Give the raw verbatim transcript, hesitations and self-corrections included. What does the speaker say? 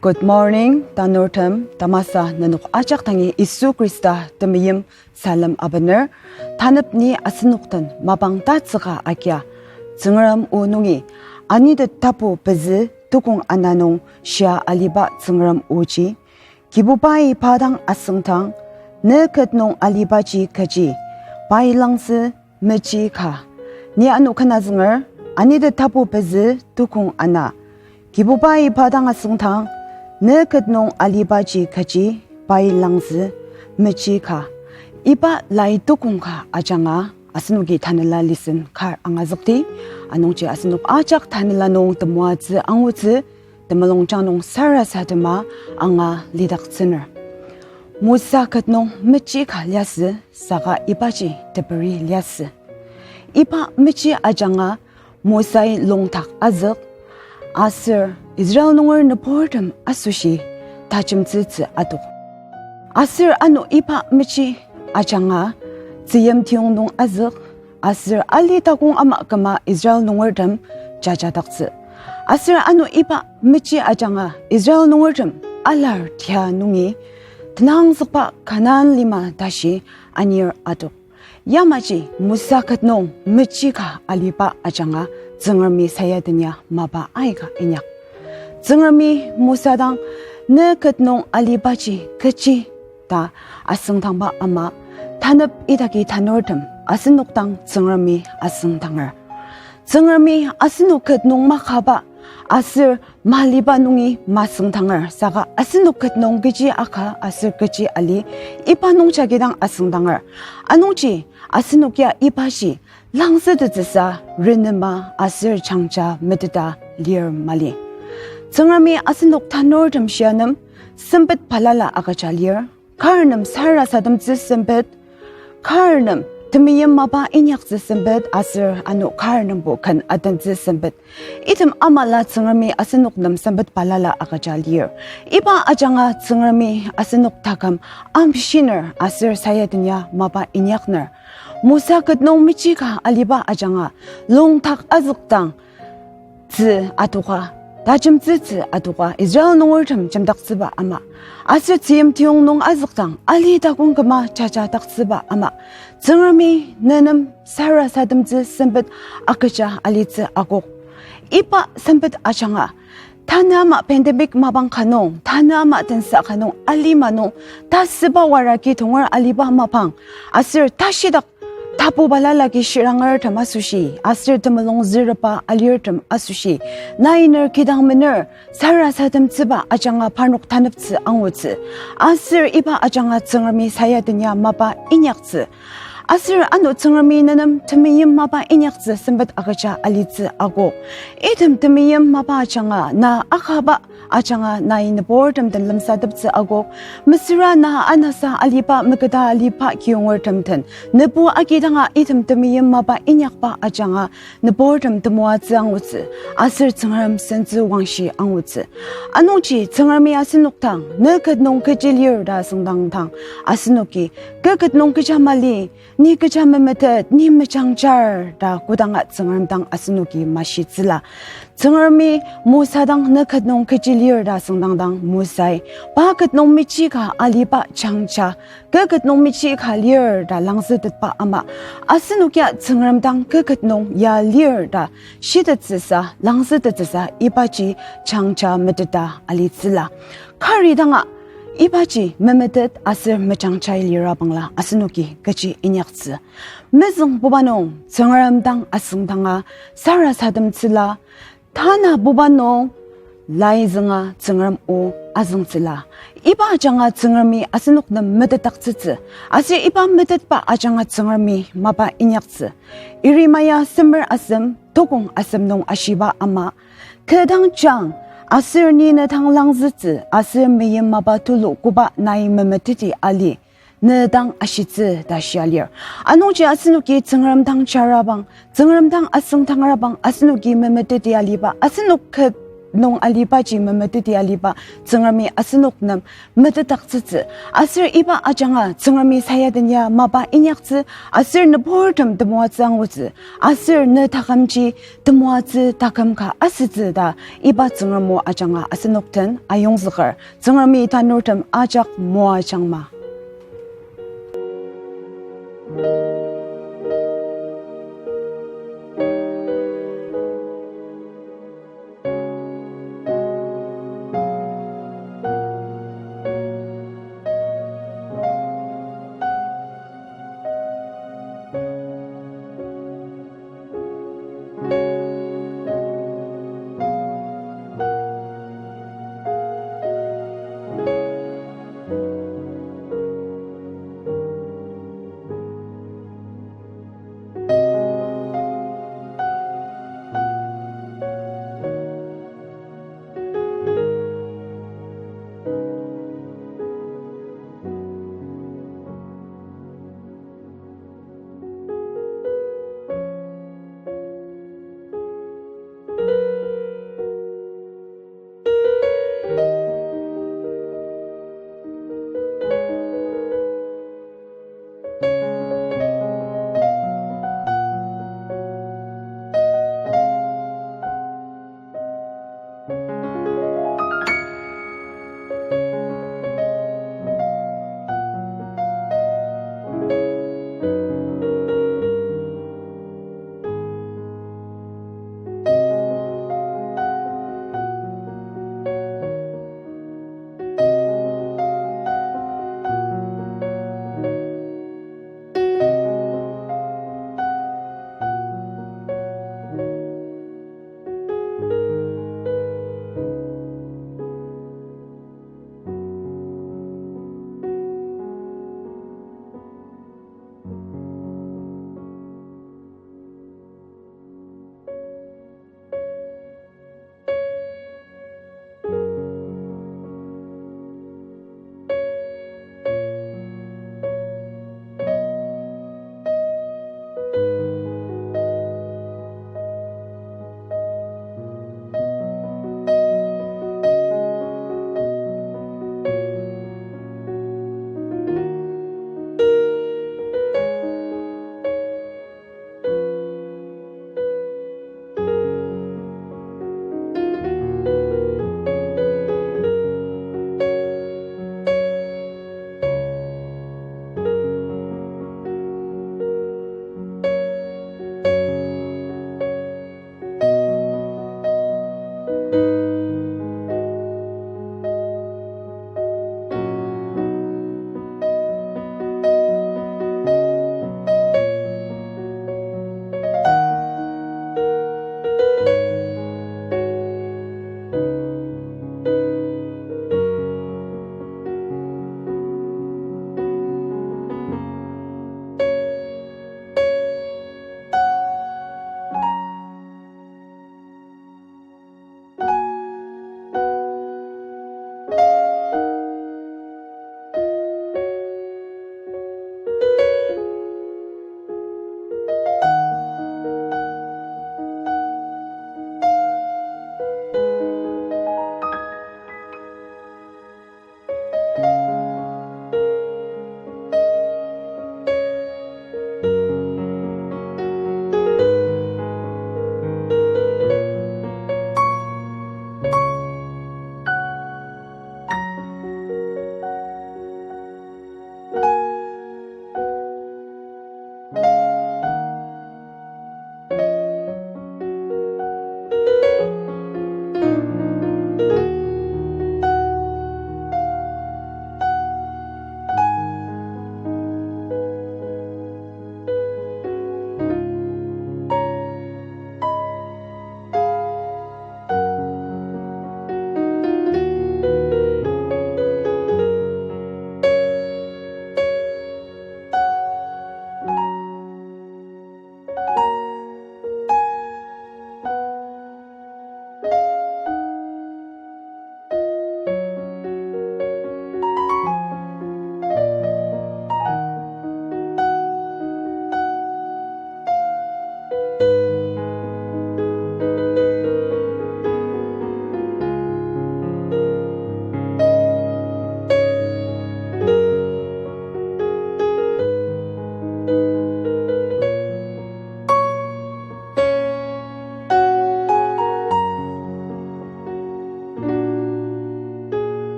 Good morning, tanurtem. Tamasa nenok ajak dangi Yisu Khrista temeim salem abener. Tanep ni asenok den mapang tatsüka agia. Tsüngrem o nungi, Anitet tapu pezü tukong ana nung shia aliba Tsüngrem oji. Kibubai pa dang asüngdang, ne ket nung alibaji kechi, pai langzü mechi ka. Ni ano ken azünger, Anitet tapu pezü tukong ana. Kibubai pa dang asüngdang, ne ket nung alibaji kechi, pai langzü mechi ka. Iba lai tukong ka ajanga, asenoki tanela lesson kar angazükdi. Anungji asenok ajak tanela nung temoatsü angutsü, temulungjang nung sarasadema anga lidaktsüner. Mosa ket nung mechi ka liasü, saka ibaji teperi liasü. Iba mechi ajanga Mosai longdak azük, aser Israel nunger nüburtem asoshi tajemtsütsü adok. Aser ano iba mechi ajanga tzüyim tiyong nung azük, aser ali takong ama küma Israel nungertem jajadaktsü. Aser ano iba mechi ajanga Israel nungertem alar tia nungi tenangzükba Kanan lima tashi anir adok. Yamaji Mosa ket nung mechi ka aliba ajanga Tsüngremi sayadenya mapa aika inyak. Tsüngremi Mosa dang, ne ket nung alibaji kechi ta asüngdangba ama, tanep idaki tanurtem asenok dang Tsüngremi asüngdanger. Tsüngremi asenok ket nung makaba aser maliba nungi masüngdanger, saka asenok ket nung kechi aka aser kechi ali, iba nungjagi dang asüngdanger. Anungji asenok ya ibaji langzütettsüsa renema aser jangja meteta lir mali. Tsüngremi asenok tanurtem shia nem sempet balala agüja lir. Kar nem sarasademtsü sempet, kar nem temeim mapa inyaktsü sempet, aser ano kar nembo ken atentsü sempet. Item amala Tsüngremi asenok nem sempet balala agüja lir. Iba ajanga Tsüngremi asenok taküm amshiner aser sayadenya mapa inyakner. Mosa ket nung mechi ka aliba ajanga longdak azükdang tzü adoka, tajemtsütsü adoka, Israel nungertem jemdaktsüba ama. Aser tzüyim tiyong nung azükdang ali takong küma jajadaktsüba ama. Tsüngremi ne nem sarasademtsü sempet agüja alitsü akok. Iba sempet ajanga, tanü ama pandemic mapang ka nung, tanü ama tensa ka nung, alima nung, tasüba wara ki tonger aliba mapang, aser tashidak tapu balala ki shirangertem asoshi, aser temulung züreba alirtem asoshi, nai ner kidang mener sarasademtsüba ajanga parnok taneptsü angutsü. Aser iba ajanga Tsüngremi sayadenya mapa inyaktsü. Aser ano Tsüngremi ne nem temeim mapa inyaktsü sempet agüja alitsü akok. Item temeim mapa ajanga na akaba ajanga nai nüburtem den lemsateptsü akok. Mesüra na anasa aliba, meketa aliba kiyongertem den nübu agidanga item temeim mapa inyakba ajanga nüburtem temoatsü angutsü, aser Tsüngrem sentsü wangshi angutsü. Anungji Tsüngremi asenok dang, ne ket nung kechi lir ta asüngdangdang, asenoki, kü ket nung kecha mali, ni kecha memetet, ni mejangjar ta kodanga Tsüngrem dang asenoki mashitsüla. Tsüngremi Mosa dang ne ket nung kechi lir ta asüngdangdang Mosai, pa ket nung mechi ka aliba jangja, kü ket nung mechi ka lir ta langzütetba ama, asenok ya Tsüngrem dang kü ket nung ya lir ta shitettsüsa, langzütettsüsa ibaji jangja meteta alitsüla. Kari danga ibaji memetet aser mejangjai lira bangla asenoki kechi inyaktsü. Mezüngbuba nung Tsüngrem dang asüngdanga sarasademtsüla, tanabuba nung lai zünga Tsüngrem o azüngtsüla. Iba ajanga Tsüngremi asenok nem metetdaktsütsü. Aser iba metetba ajanga Tsüngremi mapa inyaktsü. Yeremia semer asem, tokong asem nung ashiba ama, kü dang jang, aser ni ne dang langzütsü, aser meim mapa tulu koba nai memeteti ali, ne dang ashitsü ta shia lir. Anungji asenoki Tsüngrem dang jarabang, Tsüngrem dang asüngdangrabang, asenoki memeteti aliba, asenok kü nung alibaji memeteti aliba Tsüngremi asenok nem metetdaktsütsü. Aser iba ajanga Tsüngremi sayaden ya mapa inyaktsü, aser nüburtem temoatsü angutsü, aser ne takümji temoatsü taküm ka asütsü ta iba Tsüngrem o ajanga asenok den ayongzüker. Tsüngremi tanurtem ajak moajangma.